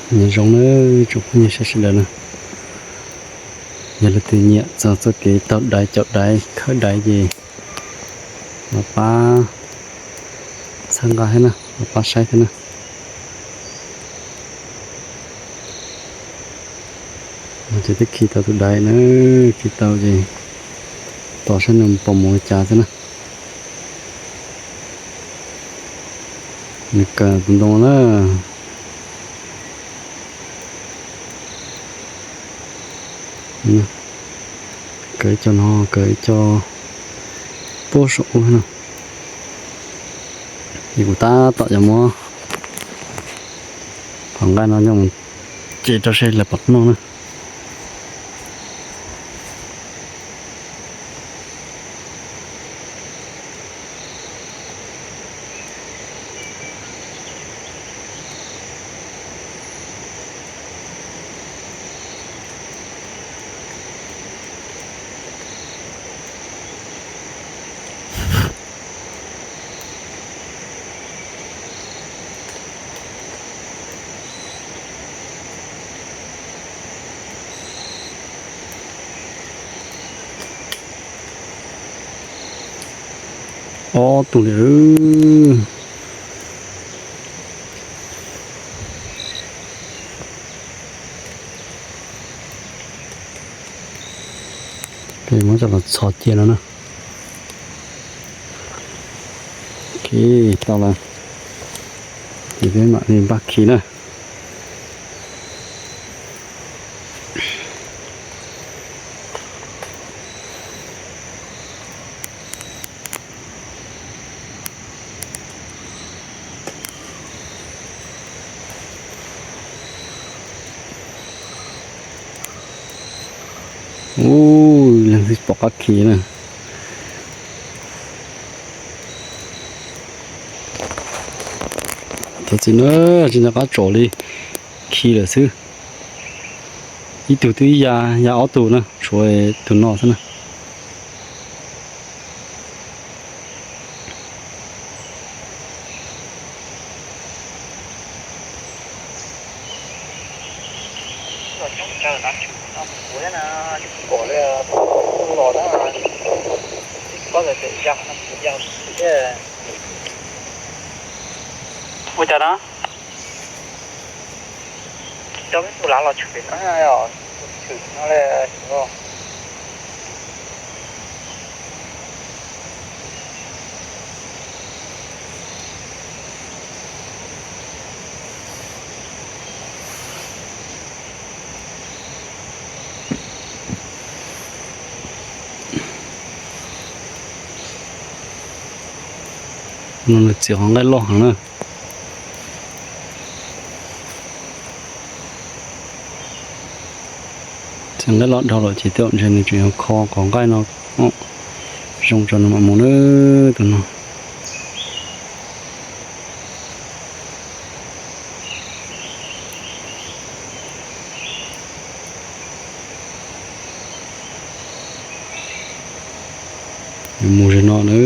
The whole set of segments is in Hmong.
Nyob zoo na tsoom phooj ywg sawv daws na, yog leej twg nyiam txog txoj kev taug daiv, caum daiv, khawb daiv ces los pab txhawb nqa thiab na, los pab saib thiab na. Ces twb khi tau tus daiv na, khi tau ces tos saib nws puas mus li cas xwb na. Nws kawm tus ntoo na. Kawm ib co no, kawm ib co puag saum ub no. Ces kuv tab tom yuav muab qhov nqaij no coj mus ce rau seb lawv puas noj na. Ob tug li. Muab coj los txhos cia no na. Khi tau lawm, ces peb mam li npaj khi na. Ub, leej twg pom qab khi na. Thov txim na, tsis nco qab tsom li, khi lawm xwb. Ib tug twb ya, ya ob tug na, tshuav tus no xwb na. Ua cas na? Cov tus lav los tshwm pem no, tshwm no le. No nws txiav qhov nqaij loj heev na. Txiav nqaij loj dhau lawm ces tej zaum ntshe nws tseem yuav kho qhov nqaij no zoo tso nws mam mus na tus no. Mus ze no na.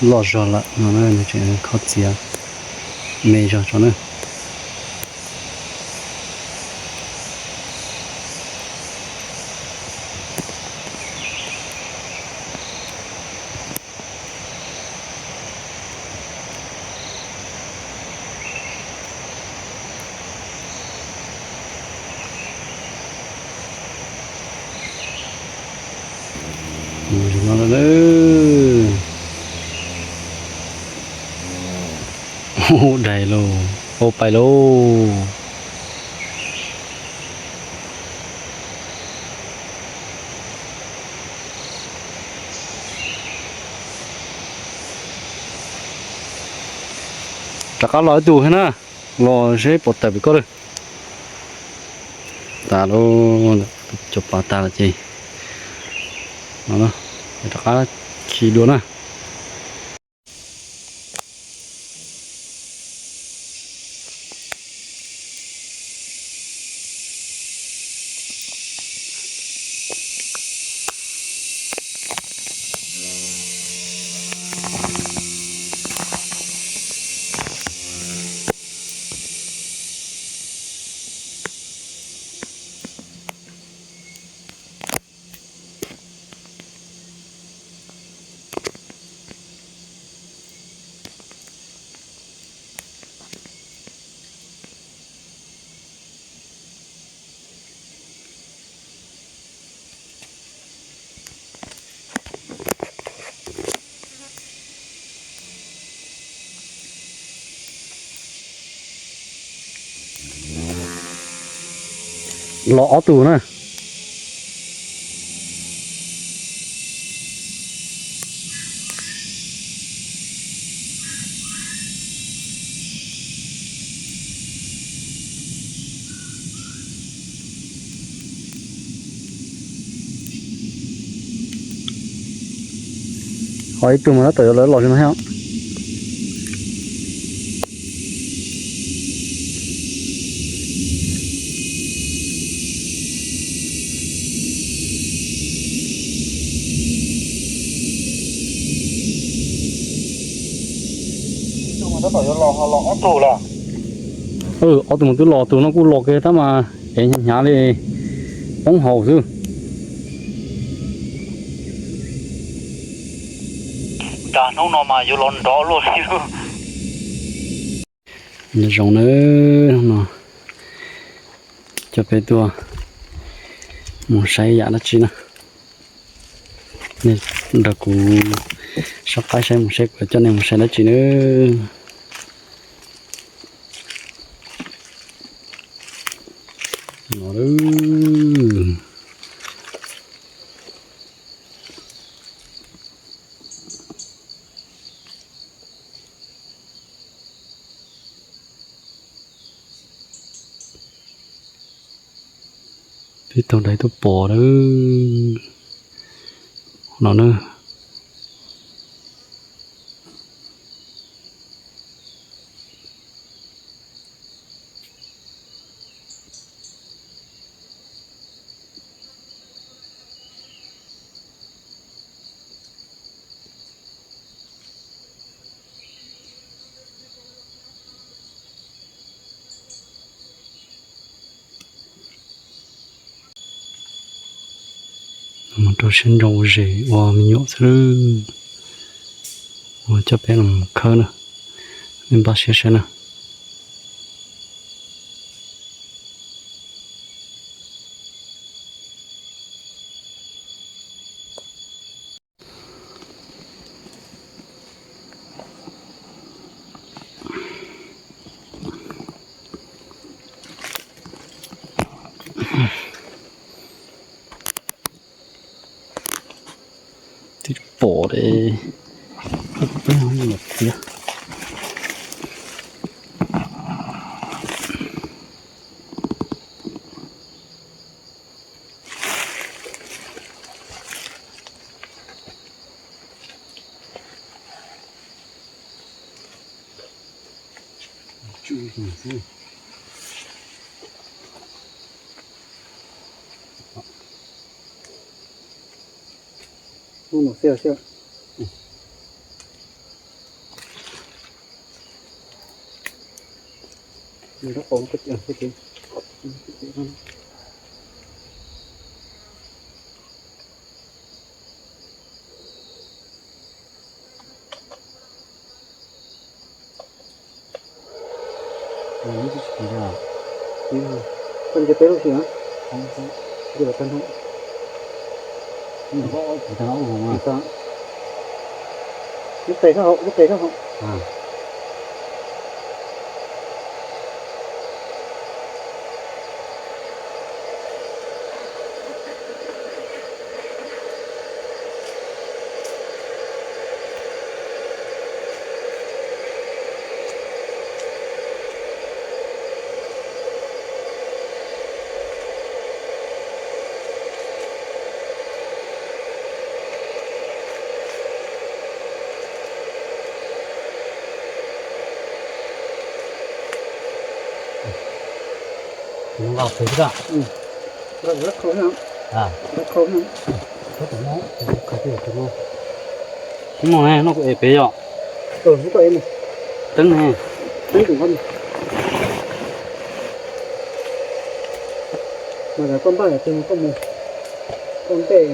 Loj zog lawm no nws tseem kho txiav me zog tso na. Mus no lawm. Ua dais lauj, ua pais lauj. Rov qab los ib tug thiab na, los seb puas tawm pem koj lawm. Tas lauj, cov pas tas lawm ces no rov qab khi dua na. Los ob tug na. Ho ib tug mas tab tom yuav los, los li no thiab. Ib tug mas tab tom yuav los, ho los ob tug lawm. Ob tug mas twb los, tus no kuj los kiag tab mas ev hnyav hnyav li, poob hauv xwb. Nram hnub no mas yuav los nrov luaj li. Nyob zoo nawb, hnub no coj peb tuaj mus saib yam dab tsi na. Nej nrog kuv soj qab saib mus seb kuv coj nej mus saib dab tsi nawb. No lawm. Peb taug daiv tuaj pom lawm no na. Mus rau siab ntso ua zes ua me nyuam xwb. Ua coj peb los khawb na, nej npaj siab saib na. Twb pom li, peb mus tiag. Koj nce peb lub xwb na. Nce los tag no. Lub tes sab hauv, lub tes sab hauv. Hnub no ne, no kuv ev pem yom. Teeb ne. Mas koj npaj yog tig koj mus, koj ntej.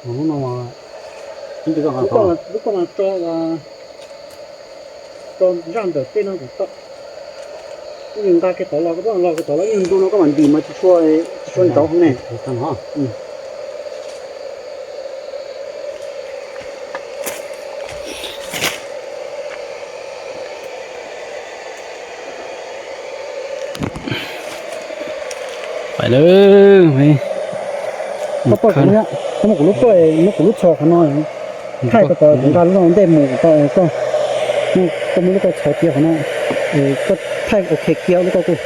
Hnub no, lub koj mas tso, tso zaj ntawm tej no kuv tau. Koj nqa kiag tod los, koj los kiag tod los, ib nyuag ntu no koj mam ntim mas tsis tshua, tsis tshua nrov hauv ne. Tag no. Lawm, koj pom kuv, koj muab kuv lub koj, muab kuv lub tsho qhov no thaij tau, kuv nqa lub no ntej mus tau, koj muab lub koj tsho cia qhov no, koj thaij ok kiag lub koj kuj.